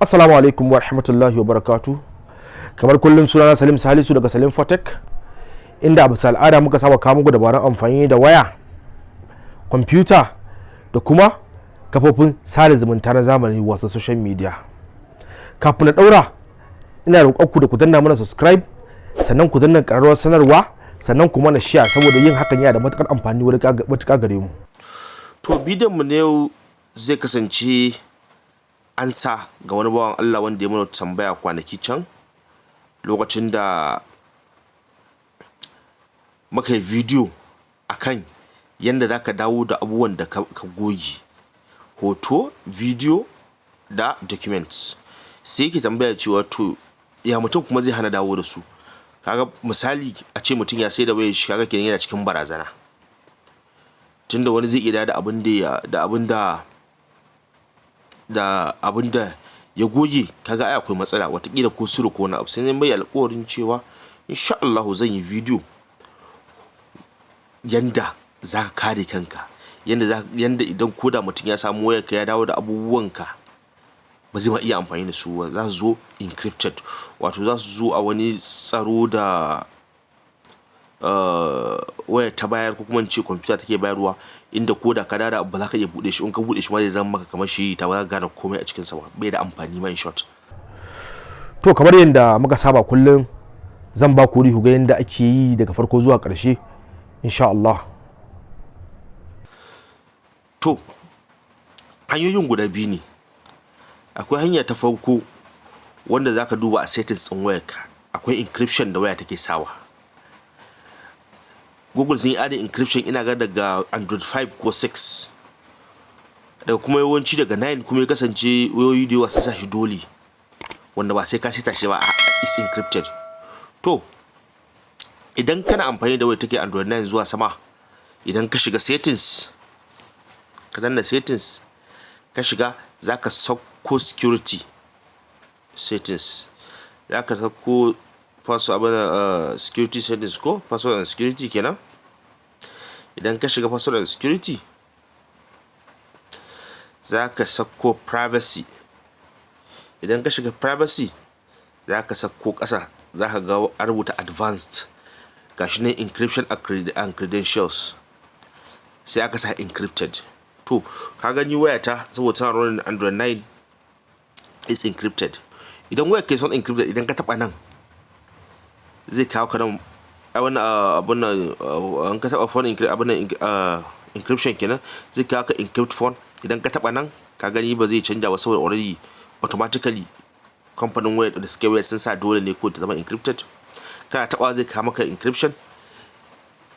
Assalamu alaikum wa rahmatullahi wa barakatu. Kamar kullum, sunana Salim Salisu daga Salim Fotek, inda a bisa al'ada muka saba kawo muku dabarun amfani da waya, kwamfuta da kuma kafofin sada zumunta na zamani, wasu social media. Kafin na daura, ina roƙon ku da ku danna mana subscribe, sannan ku danna ƙararrawar sanarwa, sannan ku mana share, saboda yin hakan yana da matuƙar amfani matuƙa gare mu. To, bidiyon mu na yau zai kasance ansa ga wani bawan Allah wanda ya mana tambaya kwanaki can, lokacin da muka yi bidiyo akan yadda za ka dawo da abubuwan da ka goge, hoto, bidiyo da documents. Sai yake tambaya cewa, to, ya mutum kuma zai hana dawo da su? Kaga misali, a ce mutum ya sai da wayar shi, kaga kenan yana cikin barazana, tunda wani zai iya da abin da da abin da da abin da ya goge. Kaga ai akwai matsala, watakila ko sirri ko wani abu. Sai mai alƙawarin cewa insha Allahu zan yi bidiyo yanda za ka kare kanka, yanda idan koda mutum ya samu wayarka ya dawo da abubuwanka, ba zai ma iya amfani da su ba. Za su zo encrypted, wato za su zo a wani tsaro da wayar ta bayar, ko kuma in ce kwamfuta take bayarwa, inda ko da ka dawo da abu, ba za ka iya buɗe shi. In ka buɗe shi ma, zai zama maka kamar shi ta ba za ka gane komai a cikinsa ba, bai da amfani ma, in short. To, kamar yadda muka saba kullum, zan ba ku ga yadda ake yi daga farko zuwa ƙarshe, insha Allah. To, hanyoyin guda biyu ne. Akwai hanya ta farko wanda za ka duba a settings ɗin wayarka, akwai encryption da waya take sawa. Google sun yi adding encryption, ina ga daga Android 5 ko 6, daga kuma yawanci daga 9 kuma ya kasance wayoyi da yawa sun sa shi dole, wanda ba sai ka seta shi ba, is encrypted. To, idan kana amfani da waya take Android 9 zuwa sama, idan ka shiga settings, ka danna settings, ka shiga, za ka sauko security settings, za ka sauko password, abin security settings ko password and security kenan. Idan ka shiga password and security, za ka sauko privacy. Idan ka shiga privacy, za ka sauko ƙasa, za ka ga an rubuta advanced, gashi nan encryption and credentials, sai aka sa encrypted. To, ka gani, wayata, saboda tana running Android 9, is encrypted. Idan wayar kai son encrypted, idan ka taba nan, zai kawo ka nan a wannan abun nan. An ka taba phone encrypt, abun nan, encryption kenan, zai kawo ka encrypt phone. Idan ka taba nan, ka gani, ba zai canja ba, saboda already automatically kamfanin wayar da suke wayar sun sa dole ne ko ta zama encrypted. Kana taba, zai kawo maka encryption,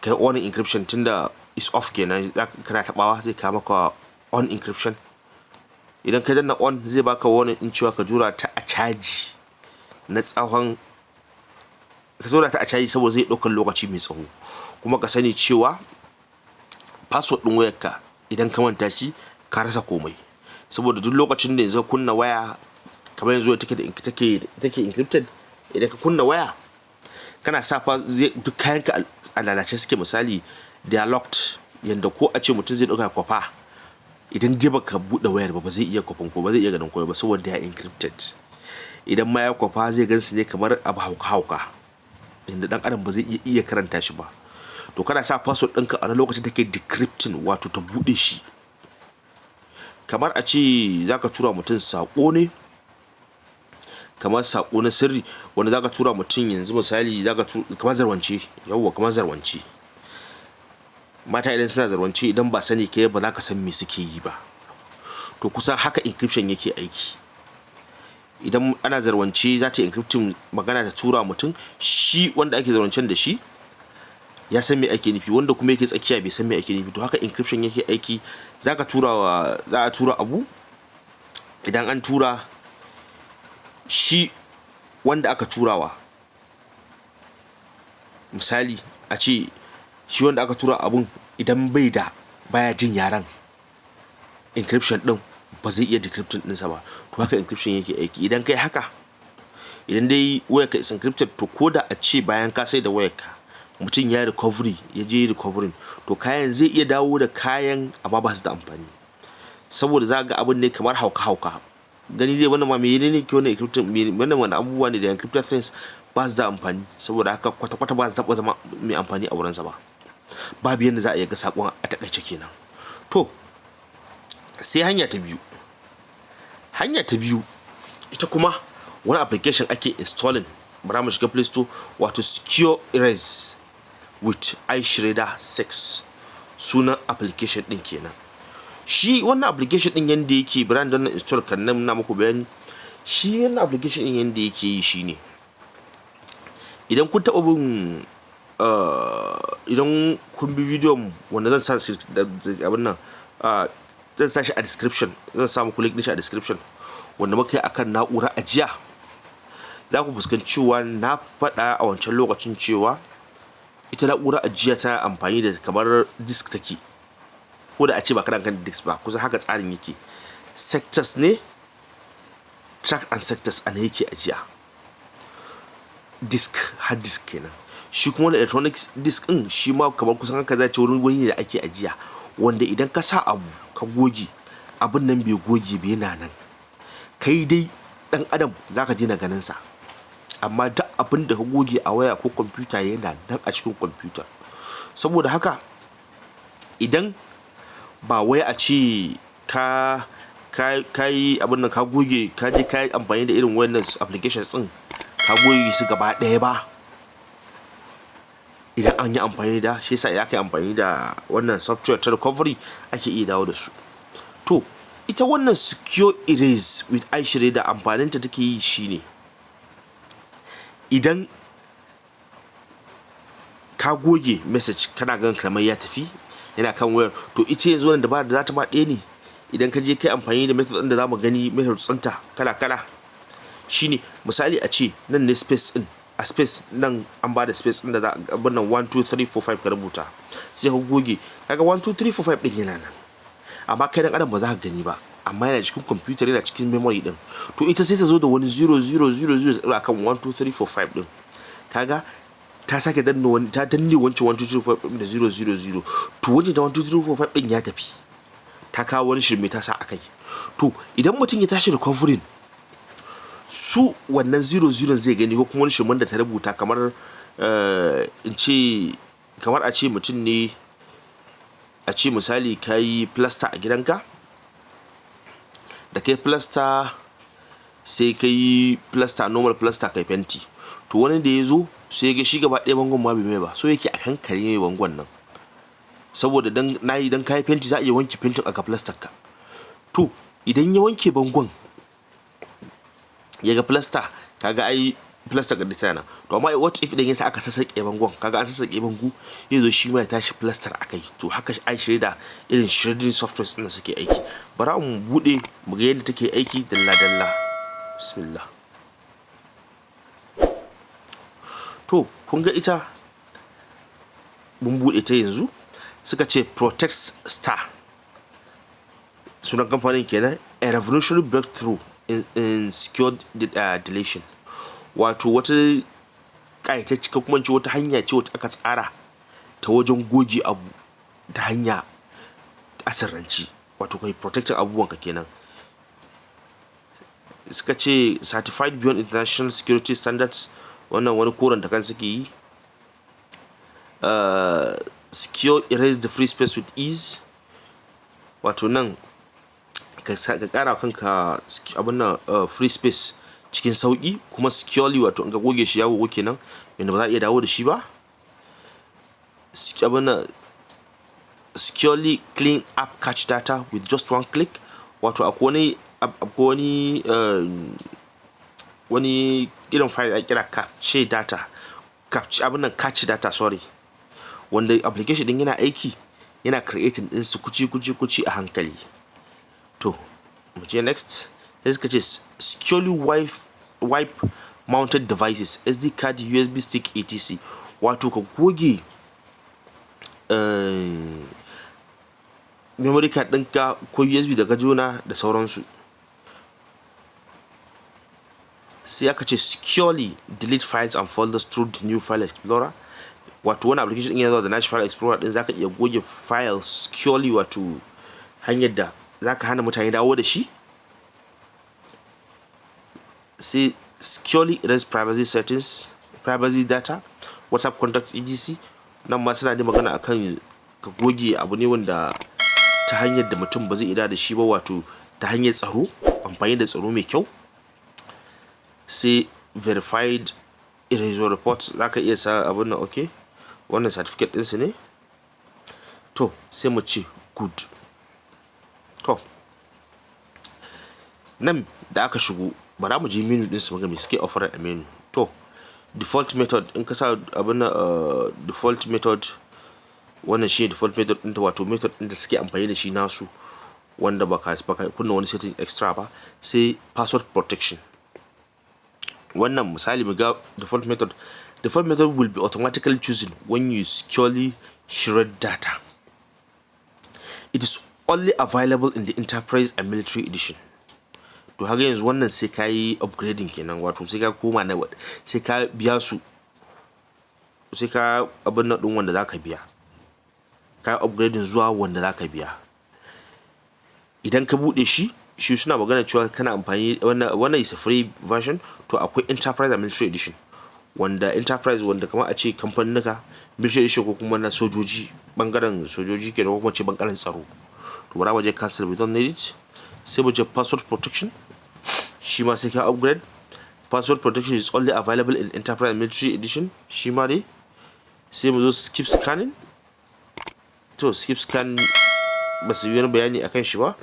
kai on encryption, tunda is off kenan. Kana tabawa, zai kawo maka on encryption. Idan ka danna on, zai baka warning in cewa ka jura ta a caji na tsawon, ka jura ta a caji, saboda zai ɗaukar lokaci mai tsawo. Kuma ka sani cewa password ɗin wayarka, idan ka manta shi, ka rasa komai, saboda duk lokacin da yanzu ka kunna waya, kamar yanzu take da take encrypted, idan ka kunna waya, kana sa fa, duk kayanka a lalace suke. Misali, they are locked, yanda ko a ce mutum zai ɗauka kwafa, idan dai baka buɗe wayar ba, ba zai iya kwafan ko ba zai iya ganin komai ba, saboda ya encrypted. Idan ma ya kwafa, zai gansu ne kamar abu hauka hauka, inda dan adam ba zai iya karanta shi ba. To, kana sa password ɗinka, a lokacin take decrypting, wato ta buɗe shi. Kamar a ce zaka tura mutum saƙo ne, kamar saƙo na sirri wanda zaka tura mutum yanzu, misali zaka kamar zarwance, yawwa, kamar zarwance. Mata idan suna zarwance, idan ba sani kai ba, za ka san me suke yi ba. To, kusan haka encryption yake aiki. Idan ana zarwance, za ta encrypting magana ta tura mutum. Shi wanda ake zarwancen da shi ya san me ake nufi, wanda kuma yake tsakiya bai san me ake nufi. To, haka encryption yake aiki. Zaka tura wa, za a tura abu. Idan an tura, shi wanda aka turawa, misali a ce shi wanda aka tura abun, idan bai da baya jin yaren encryption din, ba zai iya decrypting ɗinsa ba. To, haka encryption yake aiki. Idan kai haka, idan dai wayarka is encrypted, to ko da a ce bayan ka sai da wayarka, mutum ya recovery, ya je recovering, to kayan zai iya dawo da kayan, amma ba su da amfani, saboda za ga abin ne kamar hauka hauka. Gani zai wannan ma menene ke wannan encrypted, wannan wani abubuwa ne da encrypted things ba su da amfani. Saboda haka kwata-kwata ba su taɓa zama mai amfani a wurinsa ba. Babu yadda za a iya ga saƙon a takaice kenan. To, sai hanya ta biyu. Hanya ta biyu ita kuma wani application ake installing. Bara mu shiga Play Store, wato Secure Erase with iShredder 6 sunan application din kenan. Shi wannan application din yanda yake, brand don install kan nan na muku bayani. Shi wannan application din yanda yake yi shine, idan kun taɓa bin, idan kun bi bidiyon wanda zan sa abin nan, zan sa shi a description, zan sa muku link din shi a description, wanda muka yi akan na'ura ajiya, za ku fuskanci cewa na faɗa a wancan lokacin cewa ita na'ura ajiya tana amfani da kamar disk take. Ko da a ce ba kana kan disk ba, kusan haka tsarin yake. Sectors ne, track and sectors ana yake ajiya. Disk, hard disk kenan. Shi kuma wani electronic disk din shi ma kamar kusan haka za ce, wani wuri ne da ake ajiya, wanda idan ka sa abu ka goge, abin nan bai goge ba, yana nan. Kai dai dan adam zaka daina ganin sa, amma duk abin da ka goge a waya ko kwamfuta yana nan a cikin kwamfuta. Saboda haka idan ba wai a ce ka yi abin nan, ka goge, ka je ka yi amfani da irin wannan applications din ka goge su gaba ɗaya ba, idan an yi amfani da shi yasa idan aka yi amfani da wannan software ta recovery ake iya dawo da su. To, ita wannan Secure Erase with iShredder amfaninta take yi shine, idan ka goge message kana gan kamar ya tafi, yana kan wayar, to ita yanzu wannan dabara da za ta ma ɗaya ne. Idan ka je kai amfani da method ɗin da zamu gani, method tsinta kala kala shine, misali a ce nan ne space ɗin, a space nan an ba da space ɗin da za a abin nan 1 2 3 4 5 ka rubuta, sai ka goge, kaga 1 2 3 4 5 ɗin yana nan, amma kai dan adam ba za ka gani ba, amma yana cikin computer, yana cikin memory din. To, ita sai ta zo da wani 0 0 0 0 akan 1 2 3 4 5 din. Kaga ta sake danna wani, ta danne wancan 1 2 3 4 5 da 0 0 0. To, wancan da 1 2 3 4 5 din ya tafi, ta kawo wani shirme ta sa akai. To, idan mutum ya tashi recovering su, wannan 0 0 zai gani, ko kuma wani shirmen da ta rubuta. Kamar in ce, kamar a ce mutum ne, a ce misali ka yi plaster a gidanka, da kai plaster sai ka yi plaster, normal plaster, kai fenti. To, wani da ya zo sai ya ga shi gaba ɗaya bangon ma bai mai ba, so yake a kankare mai bangon nan, saboda dan nayi dan kayi fenti za a iya wanke fentin aka plaster ka. To, idan ya wanke bangon ya ga plaster, kaga ai plaster ga tana. To, amma what if idan yasa aka sassaƙe bangon, kaga an sassaƙe bango, zai zo shi ma ya tashi plaster akai. To, haka ai da irin shredding software ɗin da suke aiki. Bara mu bude mu ga yadda take aiki dalla dalla. Bismillah. To, kun ga ita mun bude ta yanzu. Suka ce Protect Star sunan kamfanin kenan, a revolutionary breakthrough in secured deletion. Wato wata ƙayatacce, ko kuma wata hanya ce wata aka tsara ta wajen goge abu ta hanya asirranci, wato kai protecting abubuwanka kenan. Suka ce certified beyond international security standards. Wannan wani koren da kan suke yi. Secure erase the free space with ease, wato nan ka kara kanka abin nan free space cikin sauki, kuma securely, wato in ka goge shi ya gogo kenan, yanda ba za a iya dawo da shi ba. Abin nan, securely clean up cache data with just one click, wato akwai wani irin file ake kira cache data, cache abin nan, cache data, sorry, wanda application din yana aiki yana creating din su kuci kuci kuci a hankali. To, mu je next. Sai suka ce securely wipe mounted devices, SD card, USB stick, etc. Wato ka goge memory card ɗinka ko USB da ka jona da sauransu. Sai aka ce securely delete files and folders through the new File Explorer. Wato wani application ɗin yana zuwa da nashi File Explorer ɗin, zaka iya goge files securely, wato hanyar da zaka hana mutane dawo da shi. Sai securely erase privacy settings, privacy data, WhatsApp contacts, etc. Nan ma suna da magana akan ka goge abu ne wanda ta hanyar da mutum ba zai iya da shi ba, wato ta hanyar tsaro, amfani da tsaro mai kyau. Sai verified erasure report, za ka iya sa abin nan. Okay, wannan certificate ɗinsu ne. To, sai mu ce good. To, nan da aka shigo, bara mu je menu ɗinsu muga me suke offer a menu. To, default method, in ka sa abin nan default method, wannan shi default method ɗinta, wato method ɗin da suke amfani da shi nasu, wanda baka kunna wani setting extra ba. Sai password protection. Wannan misali mu ga default method. Default method will be automatically chosen when you securely shred data. It is only available in the Enterprise and Military Edition. To, haka yanzu wannan sai ka yi upgrading kenan, wato sai ka koma na, sai ka biya su, sai ka abin nan ɗin wanda zaka biya, ka upgrading zuwa wanda zaka biya. Idan ka buɗe shi, shi suna magana cewa kana amfani wannan is a free version. To, akwai Enterprise and Military Edition, wanda Enterprise wanda kamar a ce kamfaninnika, Military Edition ko kuma na sojoji, bangaren sojoji kenan, ko kuma ce bangaren tsaro. To, bara mu je cancel, we don't need it. Sai mu je password protection, shi ma sai ka upgrade. Password protection is only available in Enterprise and Military Edition, shi ma dai. Sai mu zo skip scanning. To, skip scan ba su yi wani bayani akan shi ba.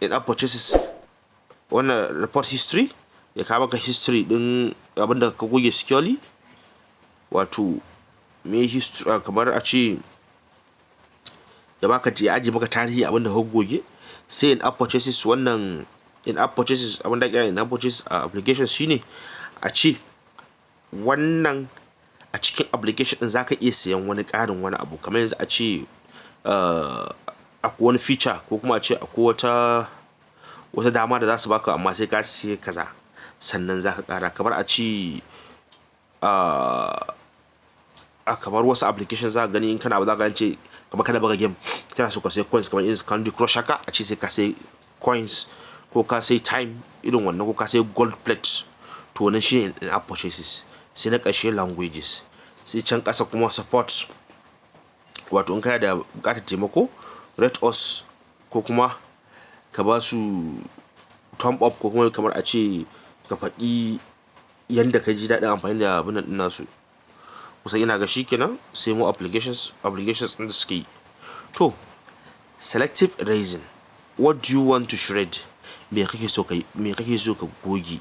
In app purchases, wannan report history, ya kawo maka history din abinda ka goge securely, wato me history, kamar a ce ya baka, ya ajiye maka tarihi abinda ka goge. Sai in app purchases, wannan in app purchases, abinda ake in app purchases a application shine a ce wannan a cikin application din zaka iya siyan wani ƙarin wani abu, kamar yanzu a ce akwai wani feature, ko kuma a ce akwai wata dama da za su baka, amma sai ka siya kaza sannan za ka ƙara. Kamar a ce a kamar wasu application za ka gani in kana, za ka ce kamar kana buga game, kana so ka sai coins, kamar irin Candy Crush haka, a ce sai ka sai coins ko ka sai time irin wannan, ko ka sai gold plate. To, wannan shine in app purchases. Sai na ƙarshe languages. Sai can ƙasa kuma support, wato in kana da buƙatar taimako, rate us, ko kuma ka ba su thumb up, ko kuma kamar a ce ka faɗi yanda ka ji daɗin amfani da abun nan ɗin nasu. Kusan ina ga shi kenan. Sai mu applications ɗin da suke yi. To, selective erasing, what do you want to shred? Me kake so ka, me kake so ka goge,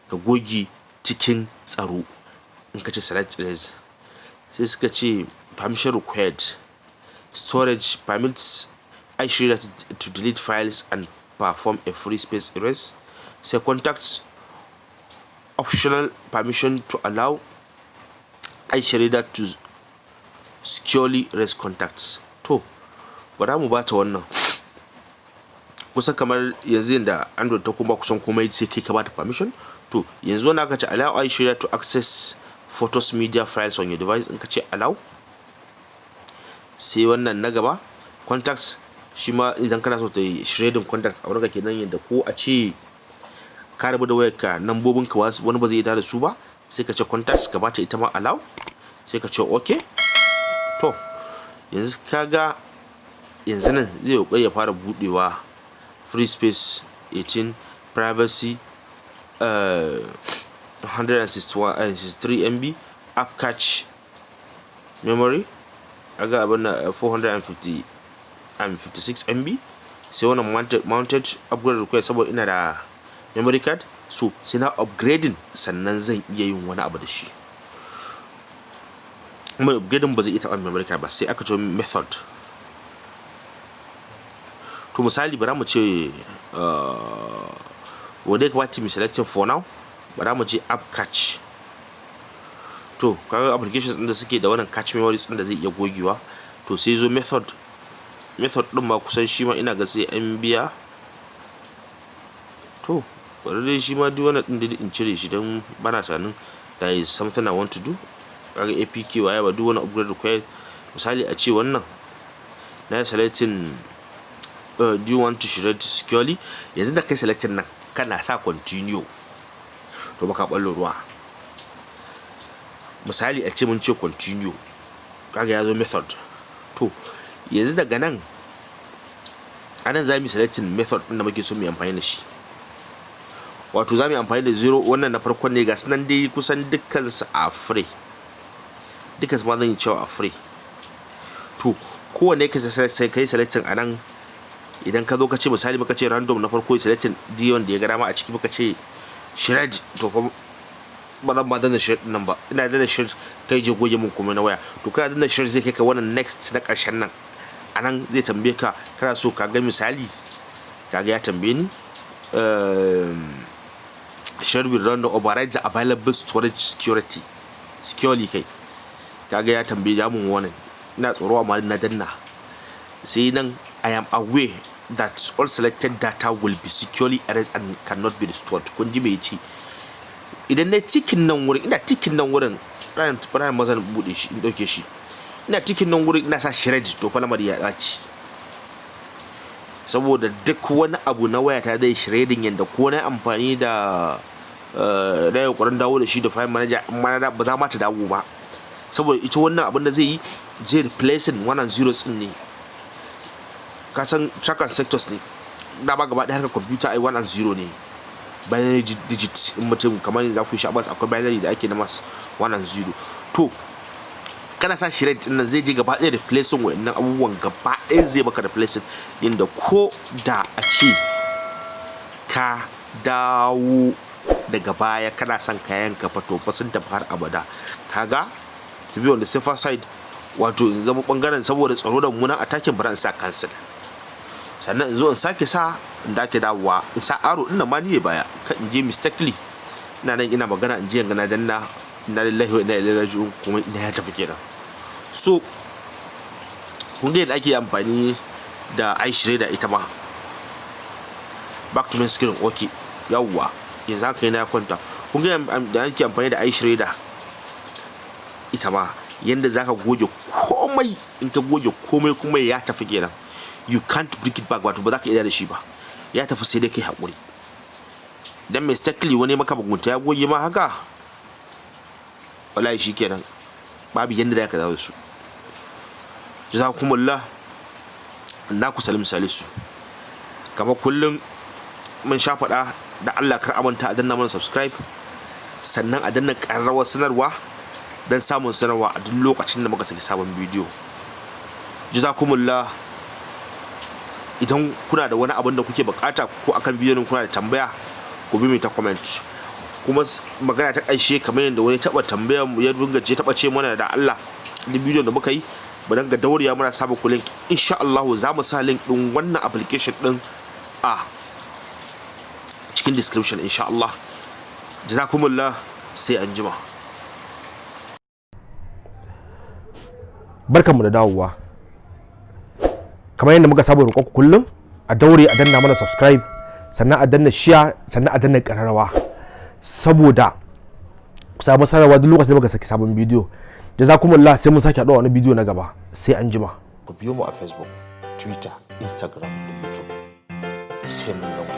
ka goge cikin tsaro? In ka ce select erase, sai suka ce permission required. Storage permits iShredder to delete files and perform a free space erase. Sai contacts, optional permission to allow iShredder to securely erase contacts. To, bara mu bata wannan. Kusa kamar yanzu yanda Android ta kuma kusan komai sai kai ka bata permission. To, yanzu wannan aka ce allow iShredder to access photos, media files on your device. In ka ce allow, sai wannan na gaba contacts, shi ma idan kana so ta yi shredding contacts a wurinka kenan, yadda ko a ce ka rabu da wayarka, nambobin ka wani ba zai iya da su ba, sai ka ce contacts, ka bata ita ma allow, sai ka ce okay. To, yanzu kaga yanzu nan zai kokari ya fara budewa. Free space 18, privacy 161 63 MB, app cache memory aga abin na 450 and 56 MB. Sai wannan mounted upgrade request, saboda ina da memory card, so sai na upgrading sannan zan iya yin wani abu da shi. Kuma upgrading ba zai iya taɓa memory card ba. Sai aka ce method. To, misali bara mu ce wanda ya kamata mu selecting for now, bara mu ce app cache. To, kaga applications ɗin da suke da wannan cache memories ɗin da zai iya gogewa. To, sai zo method. Method ɗin ma kusan shi ma ina ga sai an biya. To, bari dai shi ma duk wannan ɗin dai in cire shi don bana tunanin there is something I want to do. Kaga APK waye ba, duk wani upgrade required. Misali a ce wannan na selecting do you want to shred securely? Yanzu da kai selecting nan, kana sa continue. To baka ballo ruwa. Misali a ce mun ce continue, kaga ya zo method. To yanzu daga nan, anan za mu selecting method ɗin da muke so mu yi amfani da shi, wato za mu yi amfani da zero, wannan na farkon ne. Ga nan dai kusan dukkansu a free, dukkansu ma zan yi cewa a free. To kowanne ka sai kai selecting a nan. Idan ka zo ka ce, misali muka ce random na farko, selecting diyon da ya ga dama a ciki, muka ce shred, to fa ba zan ma danna shred nan ba. Ina danna shred, kai je goge mun komai na waya. To kana danna shred, zai kai ka wannan next na karshen nan. A nan zai tambaye ka kana so ka ga, misali kaga ya tambaye ni shred with random override the available storage security securely. Kai kaga ya tambaye ya mun wannan, ina tsoro amma na danna. Sai nan, "I am aware that all selected data will be securely erased and cannot be restored." Kun ji me yace? Idan na ticking nan wurin, ina ticking nan wurin, ranar mazan bude shi in dauke shi, ina ticking nan wurin, ina sa shred, to fa lamari ya dace, saboda duk wani abu na wayata zai shredding, yanda ko na amfani da na yunkurin dawo da shi da file manager amma ba za ma ta dawo ba, saboda ita wannan abin da zai yi, zai replacing wannan zeros din ne. Ka san track and sectors ne da ba gaba ɗaya harkar computer ai 1 and 0 ne, binary digit. In mutum kamar za ku yi sha'abas, akwai binary da ake na masu 1 and 0. To kana sa shred din nan, zai je gaba ɗaya replacing wa'annan abubuwan gaba ɗaya, zai maka replacing, inda ko da a ce ka dawo daga baya kana son kayan ka fa, to fa sun tafi har abada. Kaga to be on the safer side, wato in zama bangaren saboda tsaro da mummunan attacking, bari in sa cancel, sannan in zo in sake sa, in dake dawowa in sa arrow din nan ma ni baya, kan in je mistakenly ina nan ina magana in je na danna, inna lillahi wa inna ilaihi raji'un, kuma ina ya tafi kenan. So kun ga yadda ake amfani da iShredder ita ma. Back to main screen. Okay, yawwa, yanzu haka yana kwanta. Kun ga da ake amfani da iShredder ita ma, yanda zaka goge komai, in ka goge komai kuma ya tafi kenan, you can't bring it back, wato ba za ka iya da shi ba, ya tafi, sai dai kai haƙuri. Dan mistakenly wani maka mugunta ya goge ma haka, wallahi shikenan, babu yanda za ka dawo da su. Jazakumullah. Naku Salim Salisu. Kamar kullum mun sha faɗa, da Allah kar amanta a danna mana subscribe, sannan a danna ƙararrawar sanarwa don samun sanarwa a duk lokacin da muka saki sabon bidiyo. Jazakumullah. Idan kuna da wani abin da kuke bukata ko akan bidiyon kuna da tambaya, ku bi mu ta comment. Kuma magana ta ƙarshe, kamar yadda wani taɓa tambaya ya dinga ce taɓa ce mana da Allah duk bidiyon da muka yi mu dinga dauriya muna saba ku link, insha Allah za mu sa link din wannan application din a cikin description insha Allah. Jazakumullah, sai anjima. Barkanmu da dawowa. Kamar yadda muka saba roƙon ku kullum, a daure a danna mana subscribe, sannan a danna share, sannan a danna ƙararrawa, saboda ku samu sanarwa duk lokacin da muka saki sabon bidiyo. Jazakumullah, sai mun sake haɗuwa wani bidiyo na gaba. Sai an jima. Ku biyo mu a Facebook, Twitter, Instagram da YouTube. Sai mun gama.